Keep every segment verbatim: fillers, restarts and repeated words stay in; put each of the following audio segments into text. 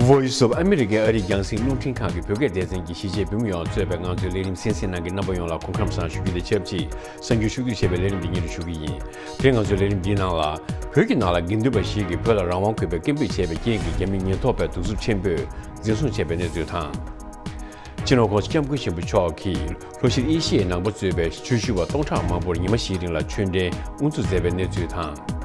Voice of America ཨ་རིའི་རྒྱང་སྲིང་རླུང་འཕྲིན་ཁང་གི་བོད་སྐད་སྡེ་ཚན་གྱི་གཞིས་བྱེས་བོད་མི་ཡོངས་གཙོས་པའི་ང་ཚོའི་ལས་རིམ་གསན་གཟིགས་གནང་མཁན་རྣམ་པ་ཡོངས་ལ་སྐུ་ཁམས་བཟང་ཞུ་རྒྱུ་དང་ཆབས་ཅིག་གསར་འགྱུར་ཤུགས་བསྡུས་བྱས་པའི་ལས་རིམ་འདི་སྙན་སྒྲོན་ཞུ་གི་ཡིན། དེ་ང་ཚོའི་ལས་རིམ་འདིའི་ནང་ལ། བོད་ཀྱི་ནང་ལ་དགེ་འདུན་པ་ཞིག་གིས་བོད་ལ་རང་དབང་དགོས་པའི་སྐད་འབོད་བྱས་པའི་རྐྱེན་གྱིས་རྒྱ་མིའི་ཉེན་རྟོག་པས་གདུག་རྩུབ་ཆེན་པོས་འཛིན་བཟུང་བྱས་པའི་གནས་ཚུལ་དང་། སྤྱི་ནོར་༸གོང་ས་༸སྐྱབས་མགོན་ཆེན་པོ་མཆོག་གིས་ལྷོ་ཤར་ཨེ་ཤི་ཡའི་ནང་པ་གཙོས་པའི་ཆོས་ཞུ་བ་སྟོང་ཕྲག་མང་པོར་ཉི་མ་བཞིའི་རིང་ལ་ཆོས་འབྲེལ་དབུ་འཛུགས་མཛད་པའི་གནས་ཚུལ་དང་།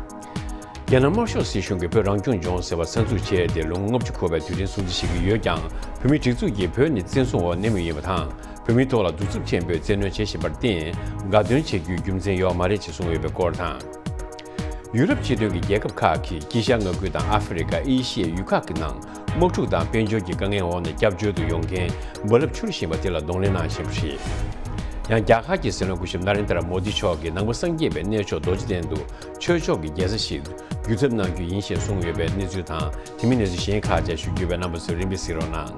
རྒྱ་ནག་དམར་ཤོག་སྲིད་གཞུང་གིས་བོད་རང་སྐྱོང་ལྗོངས་ཟེར་བ་གསར་འཛུགས་བྱས་ཏེ་ལོ་ངོ་ལྔ་བཅུ་འཁོར་བའི་དུས་དྲན་སྲུང་བརྩི་བྱེད་ཀྱི་ཡོད་ཀྱང་། བོད་མིའི་སྒྲིག་འཛུགས་ཀྱིས་བོད་ནི་བཙན་བཟུང་འོག་གནས་མུས་ཡིན་པ་དང་། བོད་མིའི་ཐོག་ལ་གདུག་རྩུབ་ཆེན་པོས་བཙན་གནོན་བྱེད་བཞིན་པར་བརྟེན། དགའ་སྟོན་བྱེད་རྒྱུའི་རྒྱུ་མཚན་ཡོད་མ་རེད་ཅེས་གསུངས་ཡོད་པའི་སྐོར་དང་། ཡུ་རོབ་སྤྱི་མཐུན་གྱི་རྒྱལ་ཁབ་ཁག་གིས་དཀྱིལ་ཤར་མངའ་ཁུལ་དང་ཨ་ཧྥེ་རི་ཁ། ཨེ་ཤི་ཡའི་ཡུལ་ཁག་གི་ནང་དམག་འཁྲུག་དང་དཔལ་འབྱོར་གྱི་དཀའ་ངལ་འོག་ནས་སྐྱབས་བཅོལ་དུ་ཡོང་མཁན་རྦ་རླབས་འཕྱུར་བཞིན་པ་དེ་ལ་གདོང་ལེན་གནང་བཞིན་པ་རེད། ཡང་རྒྱ་གར་གྱི་སྲིད་བློན་སྐུ་ཞབས་ན་རེན་དྲ་མོ་དི་མཆོག་གིས་ནང་པ་སངས་རྒྱས་པའི་གནས་མཆོག་རྡོ་རྗེ་གདན་དུ་ཆོས་ཕྱོགས་ཀྱི་རྒྱལ་ས་ཞིག་འགྱུར་ཐབས་གནང་རྒྱུ་ཡིན་ཞེས་གསུངས་ཡོད་པའི་གནས་ཚུལ་དང་། དེ་མིན་གནས་ཚུལ་གཞན་ཁག་བཅས་ཞུ་རྒྱུ་ཡོད་པས་རྣམ་པ་ཚོས་རིམ་པས་གཟིགས་རོགས་གནང་།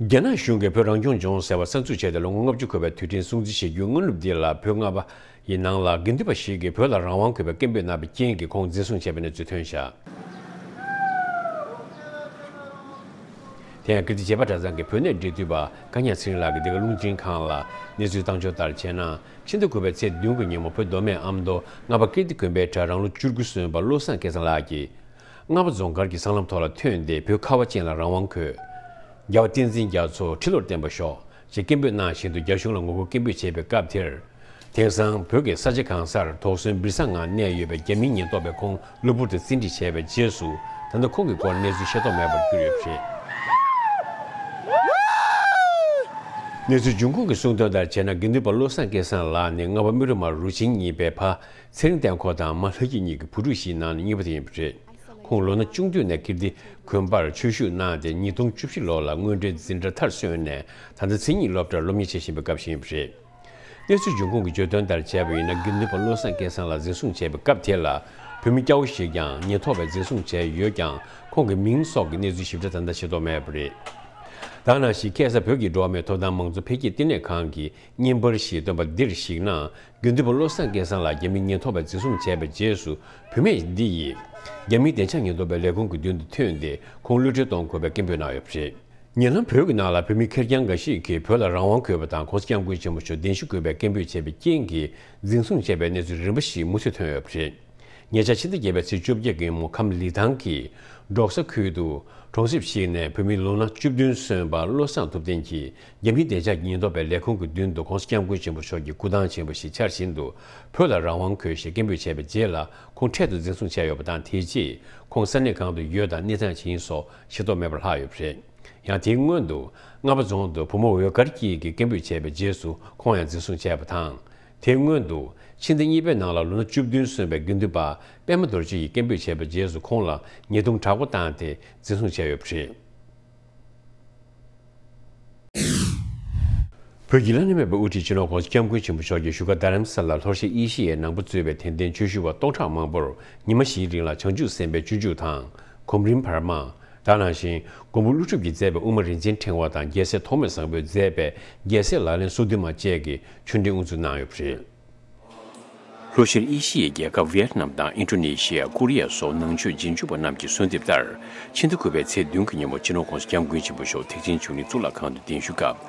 རྒྱ་ནག་གཞུང་གིས་བོད་རང་སྐྱོང་ལྗོངས་ཟེར་བ་གསར་འཛུགས་བྱས་ཏེ་ལོ་ངོ་ལྔ་བཅུ་འཁོར་བའི་དུས་དྲན་སྲུང་བརྩི་བྱེད་རྒྱུའི་སྔ་ནུབ་འདི་ལ། བོད་མངའ་བདག་ཡི་ནང་ལ་དགེ་འདུན་པ་ཞིག་གིས་བོད་ལ་རང་དབང་དགོས་པའི་སྐད་འབོད་གནང་བའི་རྐྱེན་གྱིས་ཁོང་འཛིན་བཟུང་བྱས་པའི་གནས་ཚུལ་ཐོན་བཞག་དེ་ཡང་ཀིརྟི་བྱེས་པ་གྲྭ་ཚང་གི་བོད་གནས་འབྲེལ་མཐུད་པ་ཀ་ཉག་ཚེ་རིང་ལགས་ཀྱིས་འདི་ག་རླུང་འཕྲིན་ཁང་ལ་གནས་ཚུལ་བཏང་འབྱོར་ལྟར་བྱས་ན། ཕྱི་ཟླ་དགུ་པའི་ཚེས་བདུན་གྱི་ཉིན་མོ་བོད་མདོ་སྨད་ཨ་མདོ་རྔ་པ་ཀིརྟི་དགོན་པའི་གྲྭ་རང་ལོ་བཅུ་དགུ་སོན་པ་བློ་བཟང་སྐལ་བཟང་ལགས་ཀྱིས། རྔ་པ་རྫོང་མཁར་གྱི་སྲང་ལམ་ཐོག་ལ་ཐོན་ཏེ། བོད་ཁ་བ་ཅན་ལ་རང་དབང་དགོས། རྒྱལ་བ་བསྟན་འཛིན་རྒྱ་མཚོ་ཁྲི་ལོར་བརྟན་པར་ཤོག་ཅེས་སྐད་འབོད་གནང་བཞིན་དུ་རྒྱ་གཞུང་ལ་ངོ་རྒོལ་སྐད་འབོད་བྱས་པའི་སྐབས་དེར། དེང་སང་བོད་ཀྱི་ས་ཆ་གང་སར་དོགས་ཟོན་སྦིར་ས་ངང་གནས་ཡོད་པའི་རྒྱ་མིའི་ཉེན་རྟོག་པས་ཁོང་གློ་བུར་དུ་བཙན་ཁྲིད་བྱས་པའི་རྗེས་སུ། ད་ལྟ་ཁོང་གི་སྐོར་གནས་ཚུལ་ཤེས་རྟོགས་མེད་པར་གྱུར་ཡོད་པ་རེད། གནས་ཚུལ་འབྱུང་ཁུངས་ཀྱིས་གསུངས་དོན་ལྟར་བྱས་ན། དགེ་འདུན་པ་བློ་བཟང་སྐལ་བཟང་ལགས་ནི་རྔ་པ་རྨེ་རུ་མ་རུ་ཆེན་གཉིས་པའི་ཕ་ཚེ་རིང་བསྟན་འཁོར་དང་མ་ལྷ་སྐྱིད་གཉིས་ཀྱི་བུ་ཕྲུག་བཞིའི་ནང་ནས་གཉིས་པ་དེ་ཡིན་པ་རེད། ཁོང་ལོ་ན་ཆུང་དུས་ནས་ཀིརྟི་དགོན་པར་ཆོས་ཞུགས་གནང་སྟེ། ཉིས་སྟོང་བཅུ་བཞི་ལོ་ལ་དངོས་འབྲེལ་འཛིན་གྲྭ་མཐར་སོན་ནས། ད་ལྟ་མཚན་ཉིད་སློབ་གྲྭར་སློབ་གཉེར་བྱེད་བཞིན་པའི་སྐབས་ཤིག་ཡིན་པ་རེད། གནས་ཚུལ་འབྱུང་ཁུངས་ཀྱིས་བརྗོད་དོན་ལྟར་བྱས་པ་ཡིན་ན། དགེ་འདུན་པ་བློ་བཟང་སྐལ་བཟང་ལགས་འཛིན་བཟུང་བྱས་པའི་སྐབས་དེ་ལ། བོད་མི་སྐྱ་བོ་ཞིག་ཀྱང་ཉེན་རྟོག་པས་འཛིན་བཟུང་བྱས་ཡོད་ཀྱང་། ཁོང་གི་མིང་སོགས་ཀྱི་གནས་ཚུལ་ཞིབ་ཕྲ་ད་ལྟ་ཤེས་རྟོགས་མེད་པ་རེད། ད་ག་ནང་བཞིན་ཁ་སང་བོད་ཀྱི་འགྲོ་བ་མིའི་ཐོབ་ཐང་མང་གཙོ་འཕེལ་རྒྱས་ལྟེ་གནས་ཁང་གིས་བརྙན་པར་ཞིག་བཏོན་པ་འདིར་གཞིགས་ན། དགེ་འདུན་པ་བློ་བཟང་སྐལ་བཟང་ལགས་རྒྱ་མིའི་ཉེན་རྟོག་པས་འཛིན་བཟུང་བྱས་པའི་རྗེས་སུ། བུད་མེད་འདི་ཡིས་རྒྱ་མིའི་བདེ་འཇགས་ཉེན་རྟོག་པའི་ལས་ཁུངས་ཀྱི་མདུན་དུ་ཐོན་ཏེ། ཁོང་གློད་གྲོལ་གཏོང་དགོས་པའི་སྐད་འབོད་གནང་ཡོད་པ་རེད། ཉེ་ལམ་བོད་ཀྱི་ནང་ལ་བོད་མི་ཁེར་རྐྱང་འགའ་ཞིག་གིས་བོད་ལ་རང་དབང་དགོས་པ་དང་། ྋགོང་ས་ྋསྐྱབས་མགོན་ཆེན་པོ་མཆོག་གདན་ཞུ་དགོས་པའི་སྐད་འབོད་བྱས་པའི་རྐྱེན་གྱིས་འཛིན་བཟུང་བྱས་པའི་གནས་ཚུལ་རིམ་པ་ཞིག་མུ་མཐུད་ཐོན་ཡོད་པ་རེད། ཉེ་ཆར་ཕྱི་ཟླ་བརྒྱད་པའི་ཚེས་བཅོ་བརྒྱད་ཀྱི་ཉིན་མོ་ཁམས་ལི་ཐང་གི་འབྲོག་ས་ཁུལ་དུ་གྲོང་གསེབ་ཞིག་ནས་བོད་མི་ལོ་ན་བཅུ་བདུན་སོན་པ་བློ་བཟང་ཐུབ་བསྟན་གྱིས་རྒྱ་མིའི་བདེ་འཇགས་ཉེན་རྟོག་པའི་ལས་ཁུངས་ཀྱི་མདུན་དུ་ྋགོང་ས་ྋསྐྱབས་མགོན་ཆེན་པོ་མཆོག་གི་སྐུ་ཐང་ཆེན་པོ་ཞིག་འཕྱར་བཞིན་དུ། བོད་ལ་རང་དབང་དགོས་ཞེས་སྐད་འབོད་བྱས་པའི་རྗེས་ལ། ཁོང་འཕྲལ་དུ་འཛིན་བཟུང་བྱས་ཡོད་པ་དང་། དེ་རྗེས་ཁོང་ས་གནས་གང་དུ་ཡོད་དང་གནས་སྟངས་ཇི་ཡིན་སོགས་ཤེས་རྟོགས་མེད་པར་ལྷག་ཡོད་པ་རེད། ཡང་དེའི་སྔོན་དུ་རྔ་པ་རྫོང་དུ་བུ་མོ་འོད་དཀར་སྐྱིད་ཀྱིས་སྐད་འབོད་བྱས་པའི་རྗེས་སུ་ཁོང་ཡང་འཛིན་བཟུང་བྱས་པ་དང་། དེའི་སྔོན་དུ་ཕྱི་ཟླ་གཉིས་པའི་ནང་ལ་ལོ་ན་བཅུ་བདུན་སོན་པའི་དགེ་འདུན་པ་པད་མ་རྡོ་རྗེ་ཡིས་སྐད་འབོད་བྱས་པའི་རྗེས་སུ་ཁོང་ལ་ཉེས་རྡུང་དྲག་པོ་བཏང་སྟེ་འཛིན་བཟུང་བྱས་ཡོད་པ་རེད། བོད་ཀྱི་བླ་ན་མེད་པའི་དབུ་ཁྲིད་སྤྱི་ནོར་ྋགོང་ས་ྋསྐྱབས་མགོན་ཆེན་པོ་མཆོག་གིས་བཞུགས་སྒར་རྡ་རམ་ས་ལར་ལྷོ་ཤར་ཨེ་ཤི་ཡའི་ནང་པ་གཙོས་པའི་དད་ལྡན་ཆོས་ཞུ་བ་སྟོང་ཕྲག་མང་པོར་ཉི་མ་བཞིའི་རིང་ལ་བྱང་ཆུབ་སེམས་དཔའི་སྤྱོད་འཇུག་དང་། གོམ་རིམ་བར་མ། ད་ག་ནང་བཞིན་མགོན་པོ་ཀླུ་སྒྲུབ་ཀྱིས་མཛད་པའི་དབུ་མ་རིན་ཆེན་ཕྲེང་བ་དང་། རྒྱལ་སྲས་ཐོགས་མེད་བཟང་པོས་མཛད་པའི་རྒྱལ་སྲས་ལག་ལེན་སོ་བདུན་མ་བཅས་ཀྱི་ཆོས་འབྲེལ་དབུ་འཛུགས་གནང་ཡོད་པ་རེད། ལྷོ་ཤར་ཨེ་ཤི་ཡའི་རྒྱལ་ཁབ་ཝི་ཡེད་ནམ་དང་ཨིན་ཌོ་ནེ་ཤི་ཡ། ཀོ་རི་ཡ་སོགས་ནང་ཆོས་རྗེས་འཇུག་པ་རྣམས་ཀྱི་གསོལ་འདེབས་ལྟར། ཕྱི་ཟླ་དགུ་པའི་ཚེས་བདུན་གྱི་ཉིན་མོ་སྤྱི་ནོར་ྋགོང་ས་ྋསྐྱབས་མགོན་ཆེན་པོ་མཆོག་ཐེག་ཆེན་ཆོས་གླིང་གཙུག་ལག་ཁང་དུ་གདན་ཞུ་སྐབས།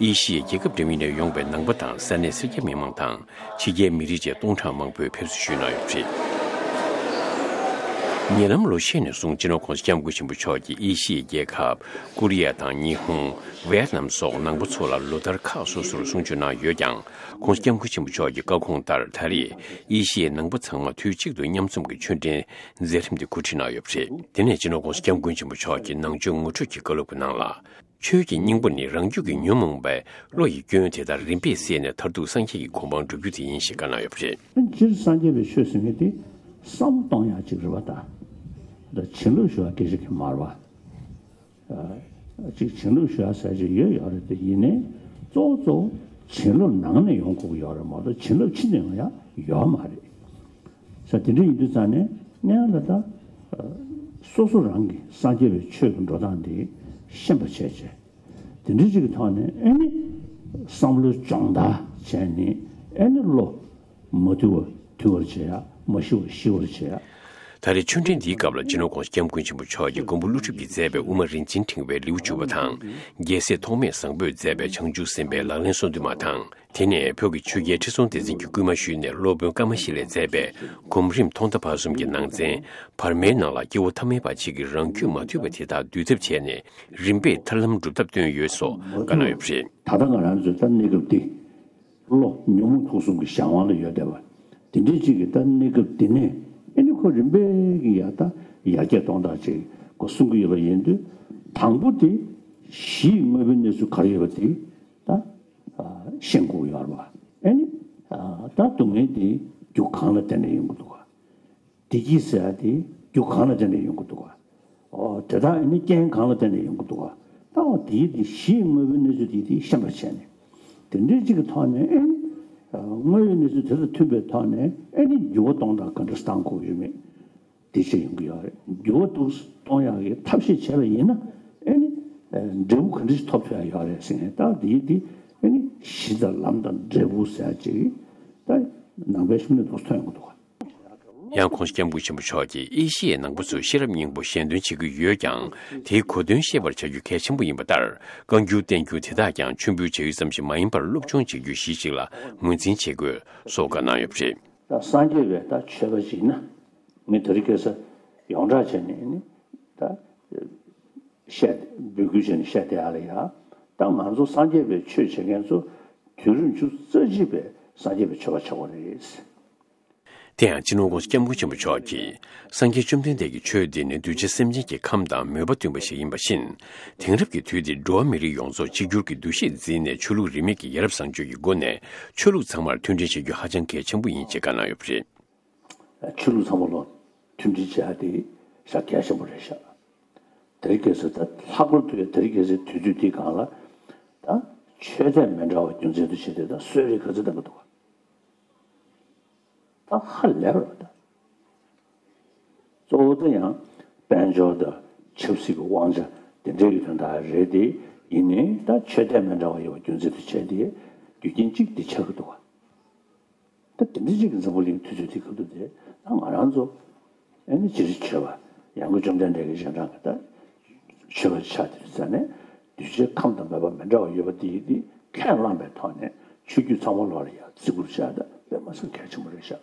ཨེ་ཤི་ཡའི་རྒྱལ་ཁབ་འདྲ་མིན་ནས་ཡོང་པའི་ནང་པ་དང་ས་གནས་སེར་སྐྱ་མི་མང་དང་། ཕྱི་རྒྱལ་མི་རིགས་བཅས་སྟོང་ཕྲག་མང་པོས་ཕེབས་བསུ་ཞུས་གནང་ཡོད་པ་རེད། ཉེ་ལམ་ལོ་ཤས་ནས་བཟུང་སྤྱི་ནོར་ྋགོང་ས་ྋསྐྱབས་མགོན་ཆེན་པོ་མཆོག་གིས་ཨེ་ཤི་ཡའི་རྒྱལ་ཁབ་ཀོ་རི་ཡ་དང་ཉི་ཧོང་། ཝེ་ཡེད་ནམ་སོགས་ནང་པ་ཚོ་ལ་ལོ་ལྟར་ཁག་སོ་སོར་གསུང་ཆོས་གནང་ཡོད་ཀྱང་། ྋགོང་ས་ྋསྐྱབས་མགོན་ཆེན་པོ་མཆོག་གི་བཀའ་དགོངས་ལྟར། ད་རེས་ཨེ་ཤི་ཡའི་ནང་པ་ཚང་མ་དུས་གཅིག་ཏུ་མཉམ་འཛོམས་ཀྱི་ཆོས་འབྲེལ་མཛད་རིམ་དེ་གོ་སྒྲིག་གནང་ཡོད་པ་རེད། དེ་ནས་སྤྱི་ནོར་ྋགོང་ས་ྋསྐྱབས་མགོན་ཆེན་པོ་མཆོག་གིས་ནང་ཆོས་ངོ་སྤྲོད་ཀྱི་བཀའ་སློབ་ཀྱི་ནང་ལ། ཆོས་ཀྱི་སྙིང་པོ་ནི་རང་རྒྱུད་ཀྱི་ཉོན་མོངས་པའི་བློ་ཡི་སྐྱོན་དེ་དག་རིམ་པས་བསལ་ནས་མཐར་ཐུག་སངས་རྒྱས་ཀྱི་གོ་འཕང་བསྒྲུབ་རྒྱུ་དེ་ཡིན་ཞེས་བཀའ་གནང་ཡོད་པ་རེད། སྤྱིར་སངས་རྒྱས་པའི་ཆོས་ཟེར་མཁན་དེ་བསམ་བློ་གཏོང་ཡག་ཅིག་རེད་པ། ད་ད་བྱིན་རླབས་ཞུ་བ་སྐད་ཆ་གི་མ་རེད་པ། ཨ་ཅིག་བྱིན་རླབས་ཞུ་བ་ཟེར་ཅིག་ཡོད་ཡོད་རེད་དེ། ཡིན་ནའི་གཙོ་བོ་གཙོ་བོ་བྱིན་རླབས་ནང་ནས་ཡོང་དགོས་ཀྱི་ཡོད་རེད་མ་གཏོགས་བྱིན་རླབས་ཕྱི་ནས་ཡོང་ཡག་ཡོད་མ་རེད། ས་དེ་འདྲ་ཡིན་དུས་ཙང་ནས་སྔོན་ལ་ད་སོ་སོ་རང་གི་སངས་རྒྱས་པའི་ཆོས་ཀྱི་འགྲོ་སྟངས་འདི་ཤེས་པ་བྱས་བྱས། དེ་འདྲ་ཅིག་གི་ཐོག་ནས་ཨེ་ནི་བསམ་བློ་སྦྱོང་བརྡར་བྱས་ནས། ཨེ་ནི་བློ་མ་དུལ་བ་དུལ་བར་བྱེད་ཡ། མ་ཤི་བར་ཤི་བར་བྱེད། ད་རེས་ཆོས་འབྲེལ་འདིའི་སྐབས་ལ་སྤྱི་ནོར་༸གོང་ས་༸སྐྱབས་མགོན་ཆེན་པོ་མཆོག་གིས་མགོན་པོ་ཀླུ་སྒྲུབ་ཀྱིས་མཛད་པའི་དབུ་མ་རིན་ཆེན་ཕྲེང་བའི་ལེའུ་བཅུ་པ་དང་། རྒྱལ་སྲས་ཐོགས་མེད་བཟང་པོས་མཛད་པའི་བྱང་ཆུབ་སེམས་དཔའི་ལག་ལེན་གསུམ་འདུས་མ་དང་། དེ་ནས་བོད་ཀྱི་ཆོས་རྒྱལ་ཁྲི་སྲོང་ལྡེ་བཙན་གྱིས་སྐུལ་མ་ཞུས་ནས་སློབ་དཔོན་ཀ་མ་ཤཱི་ལས་མཛད་པའི་གོམ་རིམ་ཐོག་མཐའ་བར་གསུམ་གྱི་ནང་ཚན། བར་མའི་ནང་ལ་སྐྱེ་བོ་ཐ་མལ་པ་གཅིག་གིས་རང་རྒྱུད་མ་ཐུལ་བ་དེ་དག་འདུལ་ཐབས་བྱས་ནས་རིམ་པས་ཐར་ལམ་སྒྲུབ་ཐབས་སྟོན་ཡོད་སོགས་བཀའ་གནང་ཡོད་པ་རེད། ད་ལྟ་ང་རང་ཚོའི་ད་གནས་སྐབས་འདི། བློ་ཉོན་མོངས་དུག་གསུམ་གྱི་གཞན་དབང་ལ་ཡོད་བསྡད་པ། དེ་འདྲའི་གཅིག་གི་ད་གནས་སྐབས་འདི་ནས་ཨེ་ནི་ཁོ་རིམ་པས་ཀྱི་ཡར་ད་ཡར་རྒྱས་གཏོང་སྟངས་ཅིག་ཁོ་གསུང་གི་ཡོད་པ་ཡིན་དུས། དང་པོ་དེ་གཞི་ཡི་དངོས་པོའི་གནས་ཚུལ་ག་རེ་ཡོད་པ་དེ་ད་ཤེས་དགོས་ཡོད་རེད་པ། ཨེ་ནི་ད་སྡུག་བསྔལ་དེ་རྒྱུ་གང་ལ་བརྟེན་ནས་ཡོང་གི་འདུག་ག་བདེ་སྐྱིད་ཟེར་ཡ་དེ་རྒྱུ་གང་ལ་བརྟེན་ནས་ཡོང་གི་འདུག་ག་འོ་དེ་དག་ཨེ་ནི་རྐྱེན་གང་ལ་བརྟེན་ནས་ཡོང་གི་འདུག་ག་ད་འོ་དེའི་དེ་གཞི་དངོས་པོའི་གནས་ཚུལ་དེ་དེ་ཤེས་པར་བྱས་ནས། དེ་འདྲའི་གཅིག་གི་ཐོག་ནས་ཨེ་ནི་དངོས་ཡོད་གནས་ཚུལ་དེ་དང་མཐུན་པའི་ཐོག་ནས་ཨེ་ནི་འགྱུར་བ་གཏོང་སྟངས་ག་འདྲ་བཏང་དགོས་ཡོད་མེད་དེ་བཤད་ཡོང་གི་ཡོད་རེད། འགྱུར་བ་འདུག་གཏོང་ཡག་གི་ཐབས་ཤེས་བྱས་པ་ཡིན་ན་ཨེ་ནི་འབྲས་བུ་ག་འདྲ་ཞིག་ཐོབ་ཐུབ་ཡ་ཡོད་རེད་ཟེར་ནས། ད་དེའི་དེ་ཨེ་ནི་གཞི་དང་ལམ་དང་འབྲས་བུ་ཟེར་ཡ་ཅིག་ད་ནང་པའི་ཤུགས་ནས་འདུག་ཐོན་ཡོང་གི་འདུག་ག་ཡང་༸གོང་ས་༸སྐྱབས་མགོན་ཆེན་པོ་མཆོག་གིས་ཨེ་ཤི་ཡའི་ནང་པ་ཚོས་ཤེས་རབ་སྙིང་པོ་གཞན་དོན་བྱེད་ཀྱི་ཡོད་ཀྱང་། དེའི་གོ་དོན་ཤེས་པར་བྱ་རྒྱུ་གལ་ཆེན་པོ་ཡིན་པ་ལྟར། བཀའ་འགྱུར་བསྟན་འགྱུར་དེ་དག་ཀྱང་མཆོད་འབུལ་བྱ་ཡུལ་ཙམ་ཞིག་མ་ཡིན་པར་སློབ་སྦྱོང་བྱེད་རྒྱུའི་གཞི་ཞིག་ལ་ངོས་འཛིན་བྱེད་དགོས་སོགས་བཀའ་གནང་ཡོད་པ་རེད། ད་སངས་རྒྱས་པའི་ད་ཆོས་པ་ཞིག་ན་ངས་དེ་རིང་ཁ་སང་ཡོངས་གྲགས་བྱས་ནས་ནི་ད་བཤད། འབོད་སྐུལ་བྱས་ནས་བཤད་བསྡད་ཡ་ལ་ཡ། ད་ང་ཚོ་སངས་རྒྱས་པའི་ཆོས་བྱེད་མཁན་ཚོ་དུས་རབས་བཅུ་རྩ་གཅིག་པའི་སངས་རྒྱས་པའི་ཆོས་པ་ཆགས་པ་རེད། དེ་ཡང་སྤྱི་ནོར་༸གོང་ས་༸སྐྱབས་མགོན་ཆེན་པོ་མཆོག་གིས། སངས་རྒྱས་བཅོམ་ལྡན་འདས་ཀྱི་ཆོས་འདི་ནི་གདུལ་བྱ་སེམས་ཅན་གྱི་ཁམས་དང་མོས་པ་བསྟུན་པ་ཞིག་ཡིན་པ་བཞིན། དེང་རབས་ཀྱི་དུས་འདིར་འགྲོ་བ་མི་རིགས་ཡོངས་རྫོགས་གཅིག་གྱུར་གྱི་འདུ་ཤེས་འཛིན་ནས་ཆོས་ལུགས་རིས་མེད་ཀྱི་ཡ་རབས་བཟང་སྤྱོད་ཀྱི་སྒོ་ནས་ཆོས་ལུགས་ཚང་མར་མཐུན་སྒྲིལ་བྱེད་རྒྱུ་ཧ་ཅང་གལ་ཆེན་པོ་ཡིན་ཅེས་བཀའ་གནང་ཡོད་པ་རེད། ཆོས་ལུགས་ཚང་མ་ལ་མཐུན་སྒྲིལ་བྱེད་ཡ་དེ་ཤ་གལ་ཆེན་པོ་རེད་ཤག་དེ་རིང་ཁ་སང་ད་ལྷག་པར་དུ་དེ་རིང་ཁ་སང་དུས་ཚོད་འདི་སྒང་ལ་ད་ཆོས་དད་མི་འདྲ་བ་རྒྱུ་མཚན་དུ་བྱས་ཏེ་ད་གསོད་རེས་ག་ཚོད་བཏང་གི་འདུག་ག་ད་ཧ་ལས་པ་རེད་ད། གཙོ་བོ་དེ་ཡང་དཔལ་འབྱོར་དང་ཆབ་སྲིད་ཀྱི་དབང་ཆ་དེ་འདྲའི་གི་དོན་དག་རེད་དེ། ཡིན་ནའི་ད་ཆོས་དད་མི་འདྲ་བ་ཡོད་པ་རྒྱུ་མཚན་དུ་བྱས་ཏེ་རྒྱུ་རྐྱེན་གཅིག་དེ་ཆགས་ཀྱི་འདུག་ག་ད་དེ་འདྲ་ཅིག་གི་འཛམ་བུ་གླིང་དུས་ཚོད་དེ་སྐབས་དུས་དེ་ད་ང་རང་ཚོ་ཨེ་ནི་སྤྱིར་ཆོས་པ་ཡང་སྒོས་བཅོམ་ལྡན་འདས་ཀྱི་རྗེས་འབྲང་གི་ད་ཆོས་པ་ཆགས་དེ་རེད་ཟེར་ནས། གདུལ་བྱའི་ཁམས་དང་མོས་པ་མི་འདྲ་བ་ཡོད་པ་དེ་དེ་ཁས་བླངས་པའི་ཐོག་ནས་ཆོས་བརྒྱུད་ཚང་མ་ལོག་ལ་ཡང་བརྩི་བཀུར་བྱ་ད་དཔེ་མ་སྲིད་གལ་ཆེན་པོ་རེད་ཤག་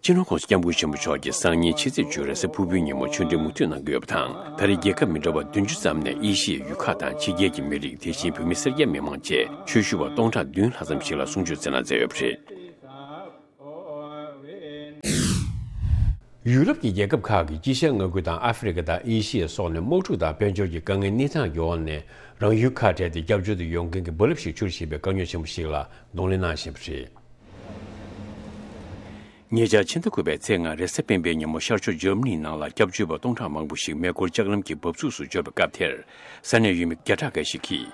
སྤྱི་ནོར་༸གོང་ས་༸སྐྱབས་མགོན་ཆེན་པོ་མཆོག་གིས་སང་ཉིན་ཕྱི་ཚེས་བཅུ་རེས་གཟའ་ཕུར་བུའི་ཉིན་མོ་ཆོས་འབྲེལ་མུ་མཐུད་གནང་གི་ཡོད་པ་དང་། ད་རེས་རྒྱལ་ཁབ་མི་འདྲ་བ་བདུན་ཅུ་ཙམ་ནས་ཨེ་ཤི་ཡའི་ཡུལ་ཁག་དང་ཕྱི་རྒྱལ་གྱི་མི་རིགས། དེ་བཞིན་བོད་མི་སེར་སྐྱ་མི་མང་བཅས་ཆོས་ཞུ་བ་སྟོང་ཕྲག་བདུན་ལྷག་ཙམ་ཞིག་ལ་གསུང་ཆོས་སྩལ་གནང་མཛད་ཡོད་པ་རེད། ཡུ་རོབ་ཀྱི་རྒྱལ་ཁབ་ཁག་གིས་དཀྱིལ་ཤར་མངའ་ཁུལ་དང་ཨ་ཧྥེ་རི་ཁ་དང་ཨེ་ཤི་ཡ་སོགས་ནས་དམག་འཁྲུག་དང་དཔལ་འབྱོར་གྱི་དཀའ་ངལ་གནས་སྟངས་ཀྱི་འོག་ནས་རང་ཡུལ་ཁ་བྲལ་ཏེ་སྐྱབས་བཅོལ་དུ་ཡོང་མཁན་གྱི་རྦ་རླབས་ཤིག་འཕྱུར་བཞིན་པའི་དཀའ་རྙོག་ཆེན་པོ་ཞིག་ལ་གདོང་ལེན་གནང་བཞིན་པ་རེད། ཉེ་ཆར་ཕྱི་ཟླ་དགུ་པའི་ཚེས་ལྔ་རེས་གཟའ་སྤེན་པའི་ཉིན་མོ་ཤར་ཕྱོགས་འཇར་མ་ནིའི་ནང་ལ་སྐྱབས་བཅོལ་བ་སྟོང་ཕྲག་མང་པོ་ཞིག་མེ་འཁོར་ལྕགས་ལམ་གྱི་འབབ་ཚུགས་སུ་འབྱོར་བའི་སྐབས་དེར། ས་གནས་ཡུལ་མི་བརྒྱ་ཕྲག་འགའ་ཞིག་གིས།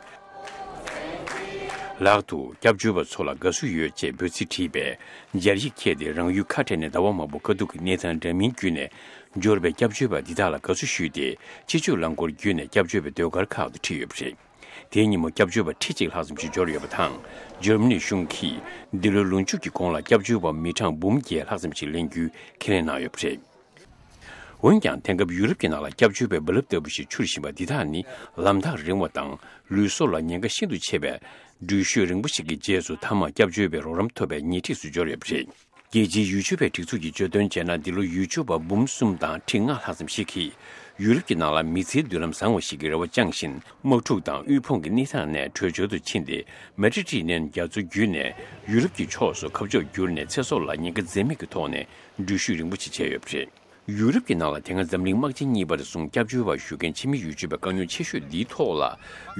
ལག་ཏུ་སྐྱབས་བཅོལ་བ་ཚོ་ལ་དགའ་བསུ་ཡོད་ཅེས་འབོད་ཚིག་བྲིས་པའི་སྦྱར་ཡིག་འཁྱེར་ཏེ། རང་ཡུལ་ཁ་བྲལ་ནས་ཟླ་བ་མང་པོ་དཀའ་སྡུག་གི་གནས་སྟངས་འདྲ་མིན་བརྒྱུད་ནས་འབྱོར་བའི་སྐྱབས་བཅོལ་བ་འདི་དག་ལ་དགའ་བསུ་ཞུས་ཏེ། སྤྱི་སྤྱོད་རླངས་འཁོར་བརྒྱུད་ནས་སྐྱབས་བཅོལ་བའི་ཟློས་གར་ཁག་ཏུ་ཁྲིད་ཡོད་པ་རེད། དེའི་ཉིན་མོ་སྐྱབས་བཅོལ་བ་ཁྲི་གཅིག་ལྷག་ཙམ་ཞིག་འབྱོར་ཡོད་པ་དང་། འཇར་མ་ནི་གཞུང་གིས་འདི་ལོའི་ལོ་མཇུག་གི་གོང་ལ་སྐྱབས་བཅོལ་བ་མི་གྲངས་འབུམ་བརྒྱད་ལྷག་ཙམ་ཞིག་ལེན་རྒྱུའི་ཁས་ལེན་གནང་ཡོད་པ་རེད། འོན་ཀྱང་། དེང་སྐབས་ཡུ་རོབ་ཀྱི་ནང་ལ་སྐྱབས་བཅོལ་བའི་རྦ་རླབས་ལྟ་བུ་ཞིག་འཕྱུར་བཞིན་པ་འདི་དག་ནི། ལམ་ཐག་རིང་བ་དང་། ལུས་སྲོག་ལ་ཉེན་ཁ་ཤིན་ཏུ་ཆེ་བའི་འགྲུལ་བཞུད་རིང་པོ་ཞིག་གི་རྗེས་སུ། མཐའ་མར་སྐྱབས་བཅོལ་བའི་རོགས་རམ་ཐོབ་པའི་ཉེས་ཁྲིས་སུ་འབྱོར་ཡོད་པ་རེད། རྒྱལ་སྤྱིའི་ཡུལ་སྤྱོད་པའི་སྒྲིག་འཛུགས་ཀྱི་བརྗོད་དོན་བྱས་ན། འདི་ལོ་ཡུལ་སྐྱོར་བ་འབུམ་གསུམ་དང་ཁྲི་ལྔ་ལྷག་ཙམ་ཞིག་གིས། ཡུ་རོབ་ཀྱི་ནང་ལ་མི་ཚེའི་མདུན་ལམ་བཟང་བ་ཞིག་གི་རེ་བ་བཅངས་བཞིན། དམག་འཁྲུག་དང་དབུལ་ཕོངས་ཀྱི་གནས་སྟངས་ནས་བྲོས་བྱོལ་དུ་ཕྱིན་ཏེ། མེ་ཌི་ཊི་རི་ནི་ཡན་རྒྱ་མཚོ་བརྒྱུད་ནས་ཡུ་རོབ་ཀྱི་ཕྱོགས་སུ་ཁ་ཕྱོགས་བསྒྱུར་ནས། ཚེ་སྲོག་ལ་ཉེན་ཁ་འཛེམས་མེད་ཀྱི་ཐོག་ནས་འགྲུལ་བཞུད་རིང་པོ་ཞིག་བྱས་ཡོད་པ་རེད། ཡུ་རོབ་ཀྱི་ནང་ལ་དེ་སྔ་འཛམ་གླིང་དམག་ཆེན་གཉིས་པར་བཟུང་སྐྱབས་བཅོལ་བར་བཞུགས་མཁན་ཕྱི་མི་ཡུལ་སྐྱོར་བའི་དཀའ་རྙོག་ཆེ་ཤོས་འདིའི་ཐོག་ལ།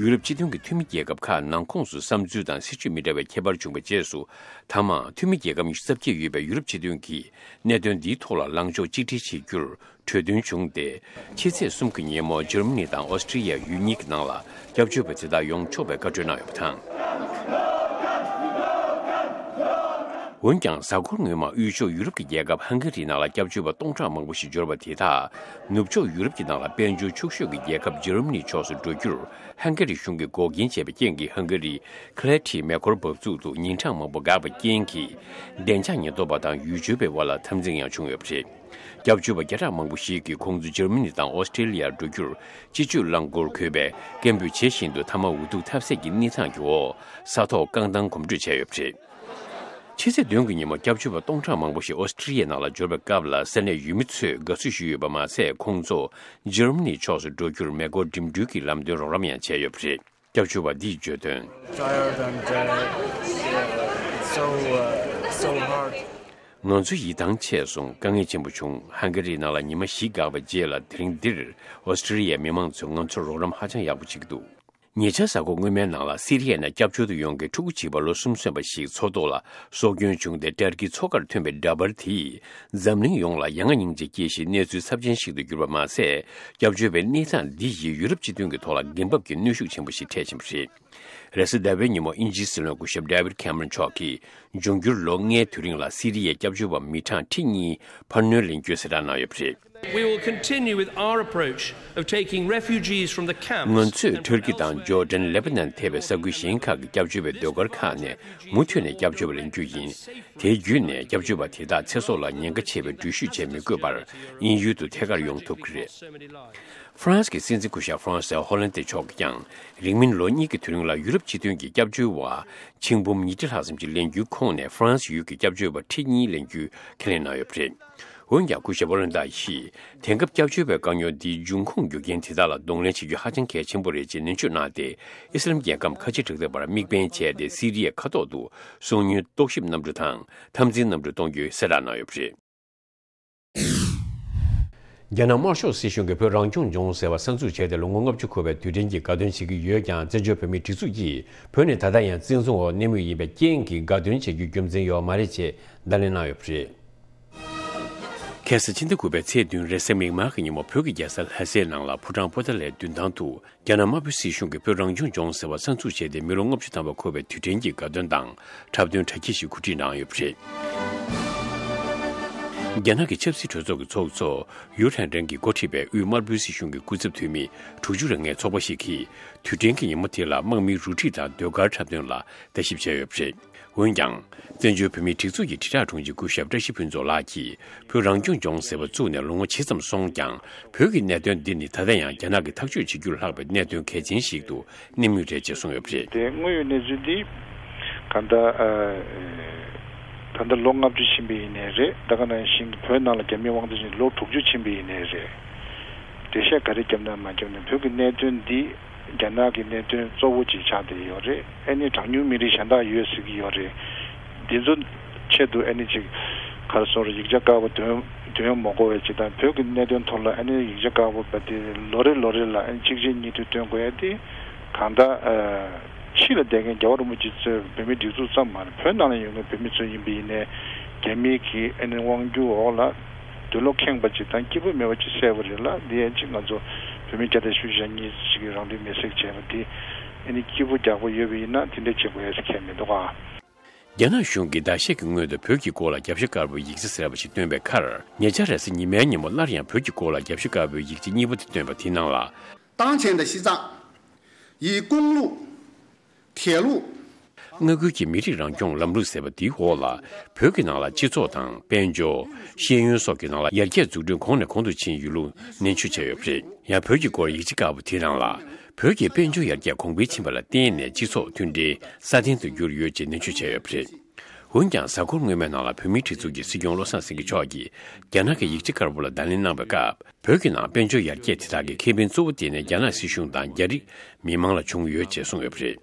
ཡུ་རོབ་སྤྱི་མཐུན་གྱི་འཐུས་མི་རྒྱལ་ཁབ་ཁག་ནང་ཁོངས་སུ་བསམ་ཚུལ་དང་སྲིད་བྱུས་མི་འདྲ་བའི་ཁྱད་པར་བྱུང་བའི་རྗེས་སུ། མཐའ་མར་འཐུས་མི་རྒྱལ་ཁབ་ཉི་ཤུ་རྩ་བརྒྱད་ཡོད་པའི་ཡུ་རོབ་སྤྱི་མཐུན་གྱིས་གནད་དོན་འདིའི་ཐོག་ལ་ལངས་ཕྱོགས་གཅིག་སྒྲིལ་བྱེད་རྒྱུར་གྲོས་མཐུན་བྱུང་སྟེ། ཕྱི་ཚེས་གསུམ་གྱི་ཉིན་མོ་འཇར་མ་ནི་དང་ཨོ་སི་ཀྲི་ཡ་ཡུལ་གཉིས་ཀྱི་ནང་ལ་སྐྱབས་བཅོལ་བ་དེ་དག་ཡོང་ཆོག་པའི་བཀའ་གྲོས་གནང་ཡོད་པ་དང་། འོན་ཀྱང་། གཟའ་འཁོར་སྔོན་མ་དབུས་ཕྱོགས་ཡུ་རོབ་ཀྱི་རྒྱལ་ཁབ་ཧང་ག་རིའི་ནང་ལ་སྐྱབས་བཅོལ་བ་སྟོང་ཕྲག་མང་པོ་ཞིག་འབྱོར་བ་དེ་དག་ནུབ་ཕྱོགས་ཡུ་རོབ་ཀྱི་ནང་ལ་དཔལ་འབྱོར་ཕྱུག་ཤོས་ཀྱི་རྒྱལ་ཁབ་འཇར་མ་ནི་ཕྱོགས་སུ་འགྲོ་རྒྱུར་ཧང་ག་རི་གཞུང་གིས་འགོག་རྐྱེན་བྱས་པའི་རྐྱེན་གྱིས། ཧང་ག་རིའི་ཁི་ལེ་ཐིའི་མེ་འཁོར་འབབ་ཚུགས་དུ་ཉིན་གྲངས་མང་པོ་འགག་པའི་རྐྱེན་གྱིས། བདེ་འཇགས་ཉེན་རྟོག་པ་དང་ཡུལ་ཆོལ་བའི་དབར་ལ་འཐབ་འཛིང་ཡང་བྱུང་ཡོད་པ་རེད། སྐྱབས་བཅོལ་བ་བརྒྱ་ཕྲག་མང་པོ་ཞིག་གིས་ཁོང་ཚོ་འཇར་མ་ནི་དང་ཨོ་སི་ཀྲི་ལི་ཡར་འགྲོ་རྒྱུར་སྤྱི་སྤྱོད་རླངས་འཁོར་དགོས་པས། སྐད་འབོད་བྱེད་བཞིན་དུ་མཐའ་མ་འུ་ཐུག་ཐབས་ཟད་ཀྱི་གནས་སྟངས་ཀྱི་འོག་ས་ཐོག་རྐང་ཐང་གོམ་བགྲོད་བྱས་ཡོད་པ་རེད། ཕྱི་ཚེས་བདུན་གྱི་ཉིན་མོ་སྐྱབས་བཅོལ་བ་སྟོང་ཕྲག་མང་པོ་ཞིག་ཨོ་སི་ཀྲི་ཡའི་ནང་ལ་འབྱོར་བའི་སྐབས་ལ། ས་གནས་ཡུལ་མི་ཚོས་དགའ་བསུ་ཞུས་ཡོད་པ་མ་ཟད། ཁོང་ཚོ་འཇར་མ་ནི་ཕྱོགས་སུ་འགྲོ་རྒྱུར་མེ་འཁོར་འགྲིམ་འགྲུལ་གྱི་ལམ་སྟོན་རོགས་རམ་ཡང་བྱས་ཡོད་པ་རེད། སྐྱབས་བཅོལ་བ་འདིས་བརྗོད་དོན། Tired and, uh, yeah, it's so, uh, so hard. ང་ཚོ་ཡིད་ཐང་ཆད་སོང་། དཀའ་ངལ་ཆེན་པོ་བྱུང་། ཧང་ག་རིའི་ནང་ལ་ཉི་མ་བཞི་འགག་པའི་རྗེས་ལ། དེ་རིང་འདིར་ཨོ་སི་ཀྲི་ལི་ཡའི་མི་མང་ཚོས་ང་ཚོར་རོགས་རམ་ཧ་ཅང་ཡག་པོ་བྱེད་ཀྱི་འདུག་ཉེ་ཆར་གཟའ་འཁོར་སྔོན་མའི་ནང་ལ། སི་རི་ཡའི་ནང་སྐྱབས་བཅོལ་དུ་ཡོང་མཁན་ཕྲུ་གུ་གཅིག་པ་ལོ་གསུམ་སོན་པ་ཞིག་མཚོ་ཐོག་ལ་སྲོག་སྐྱོན་བྱུང་སྟེ། ཏར་ཀིའི་མཚོ་ཁར་ཐོན་པའི་འདྲ་པར་དེས་འཛམ་གླིང་ཡོངས་ལ་ཡ་ང་སྙིང་རྗེ་སྐྱེས་ཤིང་། གནས་ཚུལ་ཚབས་ཆེན་ཞིག་ཏུ་གྱུར་པ་མ་ཟད། སྐྱབས་བཅོལ་བའི་གནས་སྟངས་འདི་ཡིས་ཡུ་རོབ་སྤྱི་མཐུན་གྱི་ཐོག་ལ་འགན་བབ་ཀྱི་གནོན་ཤུགས་ཆེན་པོ་ཞིག་འཕྲད་བཞིན་པ་རེད། རེས་གཟའ་ཟླ་བའི་ཉིན་མོ། དབྱིན་ཇིའི་སྲིད་བློན་སྐུ་ཞབས་David Cameron མཆོག་གིས། འབྱུང་འགྱུར་ལོ་ལྔའི་དུས་རིང་ལ། སི་རི་ཡའི་སྐྱབས་བཅོལ་བ་མི་གྲངས་ཁྲི་གཉིས་འཕར་སྣོན་ལེན་རྒྱུའི་གསལ་བསྒྲགས་གནང་ཡོད་པ་རེད། We will continue with our approach of taking refugees from the camps. ང་ཚོས་ཊར་ཀི་དང་ཇོར་ཌན། ལེ་པ་ནན་ཐེ་བའི་ས་ཁུལ་གཞན་ཁག་གི་སྐྱབས་བཅོལ་བའི་ཟློས་གར་ཁག་ནས་མུ་མཐུད་ནས་སྐྱབས་བཅོལ་བ་ལེན་རྒྱུ་ཡིན། དེ་བརྒྱུད་ནས་སྐྱབས་བཅོལ་བ་དེ་དག་ཚེ་སྲོག་ལ་ཉེན་ཁ་ཆེ་བའི་འགྲུལ་བཞུད་བྱེད་མི་དགོས་པར་དབྱིན་ཡུལ་དུ་ཐད་ཀར་ཡོང་ཐུབ་ཀྱི་རེད། ཧྥ་རན་སི་གི་སྲིད་འཛིན་སྐུ་ཞབས་François Hollande མཆོག་གིས་ཀྱང་། རིང་མིན་ལོ་གཉིས་ཀྱི་དུས་རིང་ལ་ཡུ་རོབ་སྤྱི་མཐུན་གྱི་སྐྱབས་བཅོལ་བ་ཆིག་འབུམ་ཉིས་ཁྲི་ལྷག་ཙམ་ཞིག་ལེན་རྒྱུའི་ཁོངས་ནས། ཧྥ་རན་སི་ཡུལ་གྱི་སྐྱབས་བཅོལ་བ་ཁྲི་གཉིས་ལེན་རྒྱུའི་ཁས་ལེན་གནང་ཡོད་པ་རེད། འོན་ཀྱང་། སྐུ་ཞབས་ཧོ་ལན་ཏཱ་ཡིས། དེང་སྐབས་སྐྱབས་བཅོལ་བའི་དཀའ་རྙོག་འདིའི་འབྱུང་ཁུངས་རྒྱུ་རྐྱེན་དེ་དག་ལ་གདོང་ལེན་བྱེད་རྒྱུ་ཧ་ཅང་གལ་ཆེན་པོ་རེད་ཅེས་ནན་བརྗོད་གནང་སྟེ། ཨི་སི་ལམ་རྒྱལ་ཁམས་ཁ་ཆེ་དྲག་ཐག་པར་དམིགས་འབེན་བྱས་ཏེ། སི་རི་ཡའི་མཁའ་ཐོག་ཏུ་སོ་ཉུལ་རྟོག་ཞིབ་གནམ་གྲུ་དང་འཐབ་འཛིང་གནམ་གྲུ་གཏོང་རྒྱུའི་གསལ་བསྒྲགས་གནང་ཡོད་པ་རེད། རྒྱ་ནག་དམར་ཤོག་སྲིད་གཞུང་གིས་བོད་རང་སྐྱོང་ལྗོངས་ཟེར་བ་གསར་འཛུགས་བྱས་ཏེ་ལོ་ངོ་ལྔ་བཅུ་འཁོར་བའི་དུས་དྲན་གྱི་དགའ་སྟོན་བྱེད་ཀྱི་ཡོད་ཀྱང་། བཙན་བྱོལ་བོད་མིའི་སྒྲིག་འཛུགས་ཀྱིས་བོད་ནི་ད་ལྟ་ཡང་བཙན་བཟུང་འོག་གནས་མུས་ཡིན་པའི་རྐྱེན་གྱིས་དགའ་སྟོན་བྱེད་རྒྱུའི་རྒྱུ་མཚན་ཡོད་མ་རེད་ཅེས་བརྡ་ལན་གནང་ཡོད་པ་རེད། ཁ་སང་ཕྱི་ཟླ་དགུ་པའི་ཚེས་བདུན་རེས་གཟའ་མིག་དམར་གྱི་ཉིན་མོ། བོད་ཀྱི་རྒྱལ་ས་ལྷ་སའི་ནང་ལ་ཕོ་བྲང་པོ་ཏཱ་ལའི་མདུན་ཐང་དུ། རྒྱ་ནག་དམར་པོའི་སྲིད་གཞུང་གིས་བོད་རང་སྐྱོང་ལྗོངས་ཟེར་བ་གསར་འཛུགས་བྱས་ཏེ། མི་ལོ་ལྔ་བཅུ་ཐམ་པ་འཁོར་བའི་དུས་དྲན་གྱི་དགའ་སྟོན་དང་འཁྲབ་སྟོན་གྲ་རྒྱས་ཤིག་གོ་སྒྲིག་གནང་ཡོད་པ་རེད། རྒྱ་ནག་གི་ཆབ་སྲིད་གྲོས་ཚོགས་ཀྱི་ཚོགས་གཙོ་ཡུའུ་ཁྲེང་ཀྲེང་གིས་འགོ་ཁྲིད་པའི་དབུས་དམར་པོའི་སྲིད་གཞུང་གི་སྐུ་ཚབ་འཐུས་མི་དྲུག་ཅུ་རེ་ལྔའི་ཚོགས་པ་ཞིག་གིས། དུས་དྲན་གྱི་ཉིན་མོ་དེ་ལ་དམག་མིའི་རུ་ཁྲིད་དང་ཟློས་གར་འཁྲབ་སྟོན་ལ་ལྟ་ཞིབ་བྱས་ཡོད་པ་རེད། འོན་ཀྱང་། བཙན་བྱོལ་བོད་མིའི་སྒྲིག་འཛུགས་ཀྱི་དྲིལ་བསྒྲགས་དྲུང་ཆེ་སྐུ་ཞབས་བཀྲ་ཤིས་ཕུན་ཚོགས་ལགས་ཀྱིས། བོད་རང་སྐྱོང་ལྗོངས་ཟེར་བ་བཙུགས་ནས་ལོ་ངོ་ཕྱེད་ཙམ་སོང་ཀྱང་། བོད་ཀྱི་གནད་དོན་འདི་ནི་ད་ལྟ་ཡང་རྒྱ་ནག་གིས་ཐག་གཅོད་བྱེད་རྒྱུར་ལྷག་པའི་གནད་དོན་གལ་ཆེན་ཞིག་ཏུ་གནས་མུས་རེད་ཅེས་གསུངས་ཡོད་པ་རེད། དེ་དངོས་ཡོད་གནས་ཚུལ་འདི་གང་ལྟར། ཨ། ད་ལྟ་ལོ་ལྔ་བཅུ་ཕྱིན་པ་ཡིན་ནའི་རེད། ད་ག་ནང་བཞིན་བོད་ནང་ལ་རྒྱ་མིའི་དབང་འཛིན་བྱས་ལོ་དྲུག་ཅུ་ཕྱིན་པ་ཡིན་ནའི་རེད། འགྲེལ་བཤད་ག་རེ་བརྒྱབ་ན་མ་བརྒྱབ་ན། བོད་ཀྱི་གནད་དོན་འདི་རྒྱ་ནག་གི་གནད་དོན་གཙོ་བོ་ཅིག་ཆགས་བསྡད་ཡོད་རེད། ཨ་ནི་གྲངས་ཉུང་མི་རིགས་གཞན་དག་ཡོད་ཟེར་གྱི་ཡོད་རེད། འདི་ཚོ་ཆེད་དུ་ཨ་ནི་ཅིག་ག་རེ་ཟེར་དགོས་རེད། ཡིག་ཆ་དཀར་པོ་འདོན་འདོན་མ་དགོས་པའི་ཅིག་དང་། བོད་ཀྱི་གནད་དོན་ཐོག་ལ་ཨ་ནི་ཡིག་ཆ་དཀར་པོ་བ་དེ་ལོ་རེ་ལོ་རེ་ལ་ཨ་ནི་གཅིག་རྗེས་གཉིས་མཐུད་འདོན་དགོས་ཡ་དེ། གང་ལྟར། ཨ། ཕྱི་ལ་བསྡད་མཁན་རྒྱལ་བ་རིན་པོ་ཆེ་གཙོས་བོད་མིའི་སྒྲིག་འཛུགས་ཙམ་མ་རེད། བོད་ནང་ལ་ཡོད་མཁན་བོད་མི་ཚོ་ཡིན་པ་ཡིན་ནའི། རྒྱ་མིའི་གི་ཨ་ནི་དབང་སྒྱུར་འོག་ལ་འདོད་བློ་ཁེངས་པ་ཅིག་དང་སྐྱིད་པོ་མེད་པ་ཅིག་གསལ་པོ་རེད་ལ། འདི་ཡན་ཆད་ང་ཚོ་བོད་མི་བརྒྱ་དང་བཞི་བཅུ་ཞེ་གཉིས་ཅིག་གིས་རང་ལུས་མེར་སྲེག་བྱས་པ་འདི་ཨ་ནི་སྐྱིད་པོ་རྒྱག་པོ་ཡོད་པ་ཡིན་ན་དེ་འདྲ་བྱེད་དགོས་ཡ་ཟེར་མཁན་མི་འདུག་ག། རྒྱ་ནག་གཞུང་གིས་ཟླ་ཤས་ཀྱི་སྔོན་དུ་བོད་ཀྱི་སྐོར་ལ་རྒྱབ་ཤ་དཀར་པོའི་ཡིག་ཆ་ཟེར་བ་ཞིག་བཏོན་པའི་ཁར། ཉེ་ཆར་རེས་གཟའ་ཉི་མའི་ཉིན་མོ་སླར་ཡང་བོད་ཀྱི་སྐོར་ལ་རྒྱབ་ཤ་དཀར་པོའི་ཡིག་ཆ་གཉིས་པ་དེ་བཏོན་པ་དེའི་ནང་ལ། 当前的西藏，以公路、铁路 མངའ་ཁུལ་གྱི་མི་རིགས་རང་སྐྱོང་ལམ་ལུགས་ཟེར་བ་དེའི་འོག་ལ། བོད་ཀྱི་ནང་ལ་སྤྱི་ཚོགས་དང་། དཔལ་འབྱོར། ཤེས་ཡོན་སོགས་ཀྱི་ནང་ལ་ཡར་རྒྱས་འཛུགས་སྐྲུན་གོང་ནས་གོང་དུ་ཕྱིན་ཡོད་ལུགས་ནན་བརྗོད་བྱས་ཡོད་པ་རེད། ཡང་། བོད་ཀྱི་སྐོར་ཡིག་ཆ་དཀར་པོ་དེའི་ནང་ལ། བོད་ཀྱི་དཔལ་འབྱོར་ཡར་རྒྱས་གོང་འཕེལ་ཕྱིན་པ་ལ་བརྟེན་ནས། སྤྱི་ཚོགས་མཐུན་སྒྲིལ་སྲ་བརྟན་དུ་གྱུར་ཡོད་ཅེས་ནན་བརྗོད་བྱས་ཡོད་པ་རེད། འོན་ཀྱང་། གཟའ་འཁོར་སྔོན་མའི་ནང་ལ་བོད་མིའི་སྒྲིག་འཛུགས་ཀྱི་སྲིད་སྐྱོང་བློ་བཟང་སེང་གེ་མཆོག་གིས་རྒྱ་ནག་གི་ཡིག་ཆ་དཀར་པོ་ལ་བརྡ་ལན་གནང་བའི་སྐབས། བོད་ཀྱི་ནང་དཔལ་འབྱོར་ཡར་རྒྱས་དེ་དག་གི་ཁེ་ཕན་གཙོ་བོ་དེ་ནི་རྒྱ་ནག་སྲིད་གཞུང་དང་རྒྱ་རིགས་མི་མང་ལ་བྱུང་ཡོད་ཅེས་གསུངས་ཡོད་པ་རེད།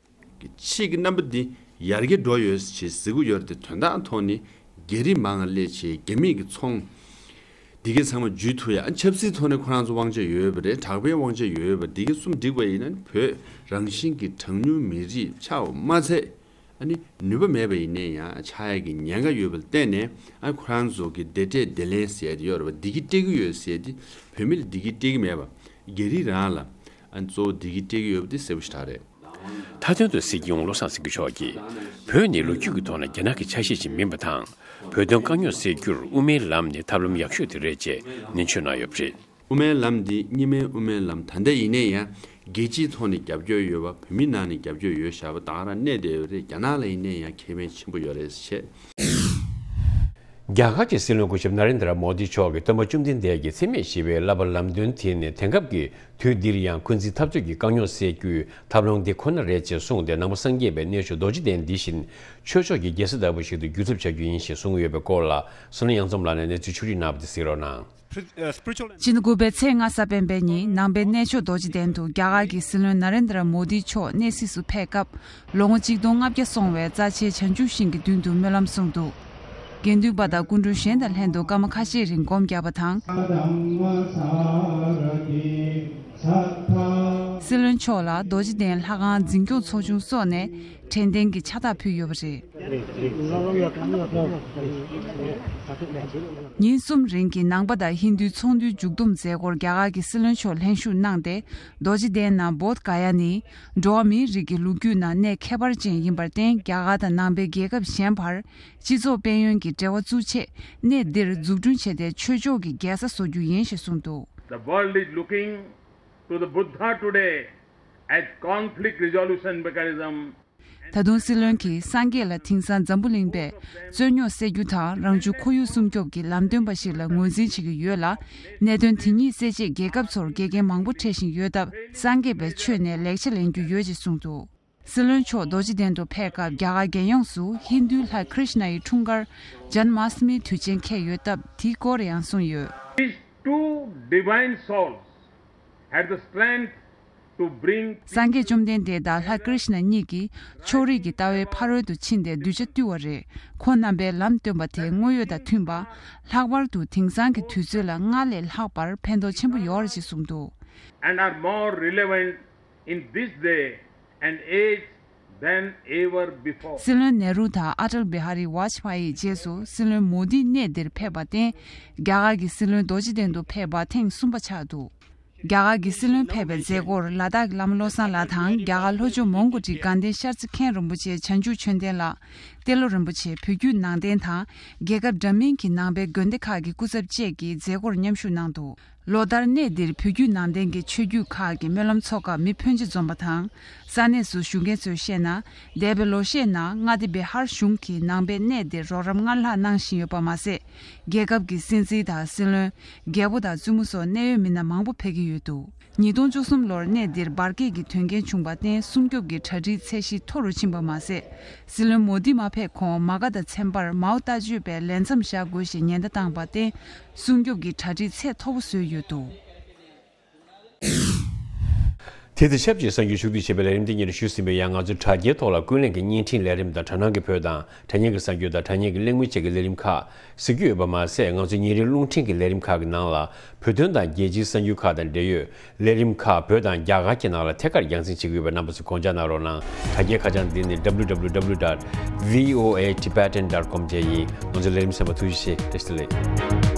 ཕྱིའི་རྣམ་པ་འདི་ཡར་རྒྱས་འགྲོ་ཡོད་ཅེས་ཟེར་གྱི་ཡོད་རེད་དེ། དོན་དག་ཐོག་ནས་རྒྱ་རིགས་མང་ང་སླེབས་བྱས་རྒྱ་མིའི་གི་ཚོང་འདི་གའི་ཚང་མ་འཇུས་ཐུབ་ཡ། ཨ། ཆབ་སྲིད་ཐོག་ནས་ཁོ་རང་ཚོ་དབང་ཆ་ཡོད་པ་རེད། དྲག་པོའི་དབང་ཆ་ཡོད་པ། འདི་གའི་གསུམ་འགྲིག་པ་ཡིན་ན་བོད་རང་བཞིན་གྱི་གྲངས་ཉུང་མི་རིགས་ཆགས་པ་མ་ཚད། ཨ་ནི་ནུས་པ་མེད་པ་ཡིན་ནའི་ཡང་ཆགས་ཡ་གི་ཉེན་ཁ་ཡོད་པ་ལ་བརྟེན་ནས། ཨ། ཁོ་རང་ཚོ་གི་བདེ་འབྲས་བདེ་ལེན་ཟེར་ཡ་དེ་ཡོད་རེད་པ། བདེ་སྐྱིད་སྤྲད་ཀྱི་ཡོད་ཟེར་ཡ་དེ། བོད་མི་ལ་བདེ་སྐྱིད་སྤྲད་ཀྱི་མེད་པ། རྒྱ་རིགས་རང་ལ། ཨ། གཙོ་བོ་བདེ་སྐྱིད་སྤྲད་ཀྱི་ཡོད་པ་དེ་གསལ་པོ་ཞེ་དྲག་རེད། མཐའ་དོན་དུ་སྲིད་སྐྱོང་བློ་བཟང་སེང་གེ་མཆོག་གིས། བོད་ནི་ལོ་རྒྱུས་ཀྱི་ཐོག་ན་རྒྱ་ནག་གི་ཆ་ཤས་ཤིག་མིན་པ་དང་། བོད་དོན་དཀའ་རྙོག་སེལ་རྒྱུར་དབུ་མའི་ལམ་ནི་ཐབས་ལམ་ཡག་ཤོས་དེ་རེད་ཅེས་ནན་བརྗོད་གནང་ཡོད་པ་རེད། དབུ་མའི་ལམ་འདི་རྙིང་མའི་དབུ་མའི་ལམ། ད་ལྟ་ཡིན་ན་ཡང་རྒྱལ་སྤྱིའི་ཐོག་ནས་རྒྱབ་སྐྱོར་ཡོད་པ། བོད་མི་ནང་ནས་རྒྱབ་སྐྱོར་ཡོད་བཞག་པ་ད་ག་རང་གནས་བསྡད་ཡོད་རེད། རྒྱ་ནག་ལ་ཡིན་ན་ཡང་ཁེ་ཕན་ཆེན་པོ་ཡོད་རེད་ཟེར་བཤད། རྒྱ་གར་གྱི་སྲིད་བློན་སྐུ་ཞབས་ན་རེན་དྲ་མོ་དི་མཆོག་གིས་སྟོན་པ་བཅོམ་ལྡན་འདས་ཀྱི་འཚེ་མེད་ཞི་བའི་བསླབ་པ་ལམ་སྟོན་དེ་ནི་དེང་སྐབས་ཀྱི་དུས་འདིར་ཡང་འཁོན་འཛིན་འཐབ་རྩོད་ཀྱི་དཀའ་རྙོག་སེལ་རྒྱུའི་ཐབས་ལམ་འདི་ཁོ་ན་རེད་ཅེས་གསུངས་ཏེ། ནང་པ་སངས་རྒྱས་པའི་གནས་མཆོག་རྡོ་རྗེ་གདན་འདི་བཞིན་ཆོས་ཕྱོགས་ཀྱི་རྒྱལ་ས་ལྟ་བུ་ཞིག་ཏུ་འགྱུར་ཐབས་བྱ་རྒྱུ་ཡིན་ཞེས་གསུངས་ཡོད་པའི་སྐོར་ལ། བསོད་ནམས་དབྱངས་འཛོམས་ལགས་ནས་གནས་ཚུལ་ཕྱོགས་སྒྲིག་གནང་བ་དེ་གཟིགས་རོགས་གནང་། སྤྱི་ཟླ་དགུ་པའི་ཚེས་ལྔ་གཟའ་སྤེན་པའི་ཉིན་ནང་པའི་གནས་མཆོག་རྡོ་རྗེ་གདན་དུ་རྒྱ་གར་གྱི་སྲིད་བློན་ན་རེན་དྲ་མོ་དི་མཆོག་གནས་གཟིགས་སུ་ཕེབས་སྐབས། ལོ་ངོ་གཅིག་སྟོང་ལྔ་བརྒྱ་སོང་བའི་རྩ་ཆེའི་བྱང་ཆུབ་ཤིང་གི་མདུན་དུ་སྨོན་ལམ་གསུངས་འདུག་དགེ་འདུན་པ་དང་སྐུ་མགྲོན་གཞན་དང་ལྷན་དུ་སྐར་མ་ཁ་ཤས་རིང་སྒོམ་བརྒྱབ་པ་དང་། སྲིད་བློན་མཆོག་ལ་རྡོ་རྗེ་གདན་ལྷ་ཁང་འཛིན་སྐྱོང་ཚོགས་ཆུང་སོགས་ནས་དྲན་རྟེན་གྱི་ཕྱག་རྟགས་ཕུལ་ཡོད་པ་རེད། ཉིན་གསུམ་རིང་གི་ནང་པ་དང་ཧིན་རྡུའི་ཚོགས་འདུའི་མཇུག་བསྡོམས་མཛད་སྒོར་རྒྱ་གར་གྱི་སྲིད་བློན་མཆོག་ལྷན་ཞུགས་གནང་སྟེ། རྡོ་རྗེ་གདན་ནང་བོདྷ་ག་ཡ་ནི་འགྲོ་བ་མིའི་རིགས་ཀྱི་ལོ་རྒྱུས་ནང་གནད་ཁྱད་པར་ཅན་ཡིན་པར་བརྟེན། རྒྱ་གར་དང་ནང་པའི་རྒྱལ་ཁབ་གཞན་བར་སྤྱི་ཚོགས་དཔལ་ཡོན་གྱི་འབྲེལ་བ་བཙུགས་ཆེད། གནས་འདིར་འཛུགས་སྐྲུན་བྱས་ཏེ། ཆོས་ཕྱོགས་ཀྱི་རྒྱལ་ས་བཟོ་རྒྱུ་ཡིན་ཞེས་གསུངས་འདུག The world is looking to the Buddha today as conflict resolution mechanism. ད་དུང་སྲིད་བློན་གྱིས་སངས་རྒྱས་ལ་དེང་སང་འཛམ་བུ་གླིང་པས་རྩོད་རྙོག་སེལ་རྒྱུ་དང་། རང་བྱུང་ཁོར་ཡུག་སྲུང་སྐྱོབ་ཀྱི་ལམ་སྟོན་པ་ཞིག་ལ་ངོས་འཛིན་བྱེད་ཀྱི་ཡོད་ལ། གནད་དོན་དེ་ཉིད་སེལ་ཆེད་རྒྱལ་ཁབ་ཚོར་འགལ་རྐྱེན་མང་པོ་འཕྲད་བཞིན་ཡོད་སྟབས། སངས་རྒྱས་པའི་ཆོས་ནས་ལེགས་ཆ་ལེན་རྒྱུ་ཡོད་ཅེས་གསུངས་འདུག་སྲིད་བློན་མཆོག་རྡོ་རྗེ་གདན་དུ་ཕེབས་སྐབས། རྒྱ་གར་རྒྱལ་ཡོངས་སུ་ཧིན་རྡུའི་ལྷ་ཀྲིཤ་ན་ཡི་འཁྲུངས་སྐར་ཇན་མཱ་སྟ་མིའི་དུས་ཆེན་འཁེལ་ཡོད་སྟབས། དེའི་སྐོར་ཡང་གསུངས་ཡོད། These two divine souls had the strength to bring སངས་རྒྱས་བཅོམ་ལྡན་འདས་དང་ལྷ་ཀྲིཤ་ན་གཉིས་ཀྱིས་ཕྱོགས་རིས་ཀྱི་ལྟ་བའི་ཕ་རོལ་ཏུ་ཕྱིན་ཏེ་གདུལ་བྱ་བཏུལ་བ་རེད། ཁོང་རྣམ་པའི་ལམ་སྟོན་པ་དེ་དངོས་ཡོད་དང་མཐུན་པ། ལྷག་པར་དུ་དེང་སང་གི་དུས་ཚོད་ལ་སྔར་ལས་ལྷག་པར་ཕན་ཐོགས་ཆེན་པོ་ཡོད་རེད་ཅེས་གསུངས་འདུག and are more relevant in this day and age than ever before. སྲིད་བློན་ནེ་རུ་དང་ཨ་ཏལ་བི་ཧ་རི་ཝཱཇ་པ་ཡིས་རྗེས་སུ་སྲིད་བློན་མོ་དི་གནས་འདིར་ཕེབས་པར་བརྟེན། རྒྱ་གར་གྱི་སྲིད་བློན་རྡོ་རྗེ་གདན་དུ་ཕེབས་པ་ཐེངས་གསུམ་པ་ཆགས་འདུག་རྒྱ་གར་གྱི་སྲིད་བློན་ཕེབས་པའི་མཛད་སྒོར་ལ་དྭགས་ཀྱི་བླ་མ་བློ་བཟང་ལགས་དང་། རྒྱ་གར་ལྷོ་ཕྱོགས་མོན་གྷོ་ཊའི་དགའ་ལྡན་ཤར་རྩེ་མཁན་རིན་པོ་ཆེ་བྱང་ཆུབ་མཆོད་རྟེན་ལ། ཏེ་ལོ་རིན་པོ་ཆེ་བོད་བརྒྱུད་ནང་བསྟན་དང་། རྒྱལ་ཁབ་འདྲ་མིན་གྱི་ནང་པའི་དགོན་སྡེ་ཁག་གི་སྐུ་ཚབ་བཅས་ཀྱིས་མཛད་སྒོར་མཉམ་ཞུགས་གནང་འདུག་ལོ་ལྟར་གནས་འདིར་བོད་བརྒྱུད་ནང་བསྟན་གྱི་ཆོས་བརྒྱུད་ཁག་གི་སྨོན་ལམ་ཚོགས་སྐབས་མི་ཕོན་ཆེ་འཛོམས་པ་དང་། ས་གནས་སུ་བཞུགས་མཁན་ཚོས་བཤད་ན། འདས་པའི་ལོ་ཤས་ནང་མངའ་སྡེ་བི་ཧར་གཞུང་གིས་ནང་པའི་གནས་འདིར་རོགས་རམ་སྔར་ལྷག་གནང་བཞིན་ཡོད་པ་མ་ཟད། རྒྱལ་ཁབ་ཀྱི་སྲིད་འཛིན་དང་སྲིད་བློན། རྒྱལ་པོ་དང་བཙུན་མོ་སོགས་གནད་ཡོད་མི་སྣ་མང་པོ་ཕེབས་ཀྱི་ཡོད་འདུག་ཉིས་སྟོང་བཅུ་གསུམ་ལོར་གནས་འདིར་འབར་གས་ཀྱི་དོན་རྐྱེན་བྱུང་བར་བརྟེན། སྲུང་སྐྱོབ་ཀྱི་གྲ་སྒྲིག་ཚད་གཞི་མཐོ་རུ་ཕྱིན་པ་མ་ཟད། སྲིད་བློན་མོ་དི་མ་ཕེབས་གོང་མ་ག་དང་ཚན་པར་མའོ་ལྟ་སྤྱོད་པའི་ལས་མཚམས་བཞག་དགོས་ཞེས་ཉེན་བརྡ་བཏང་བར་བརྟེན། སྲུང་སྐྱོབ་ཀྱི་གྲ་སྒྲིག་ཚད་མཐོ་པོ་བཟོས་ཡོད་འདུག་དེ་དང་ཆབས་ཅིག་གསར་འགྱུར་ཕྱོགས་བསྡུས་བྱས་པའི་ལས་རིམ་འདི་ཉིད་ཞུས་ཟིན་པས། ཡང་ང་ཚོའི་དྲ་རྒྱའི་ཐོག་ལ་ཀུན་གླེང་གི་བརྙན་འཕྲིན་ལས་རིམ་དང་དྲ་སྣང་གི་བོད་དང་དྲ་བརྙན་གྱི་གསར་འགྱུར་དང་དྲ་བརྙན་གྱི་གླེང་མོལ་བཅས་ཀྱི་ལས་རིམ་ཁག་གཟིགས་རྒྱུ་ཡོད་པ་མ་ཟད། ང་ཚོའི་ཉིན་རེའི་རླུང་འཕྲིན་གྱི་ལས་རིམ་ཁག་གི་ནང་ལ་བོད་དོན་དང་རྒྱལ་སྤྱིའི་གསར་འགྱུར་ཁག་དང་འབྲེལ་ཡོད་ལས་རིམ་ཁག་བོད་དང་རྒྱ་གར་གྱི་ནང་ལ་ཐད་ཀར་རྒྱང་སྲིང་བྱེད་ཀྱི་ཡོད་པས། རྣམ་པ་ཚོས་དགོངས་འཇགས་གནང་རོགས་གནང་། དྲ་རྒྱའི་ཁ་བྱང་འདི་ནི་www dot voatibetan dot com བཅས་ཡིན། ང་ཚོའི་ལས་རིམ་གསན་པར་ཐུགས་རྗེ་ཆེ། བཀྲ་ཤིས་བདེ་ལེགས།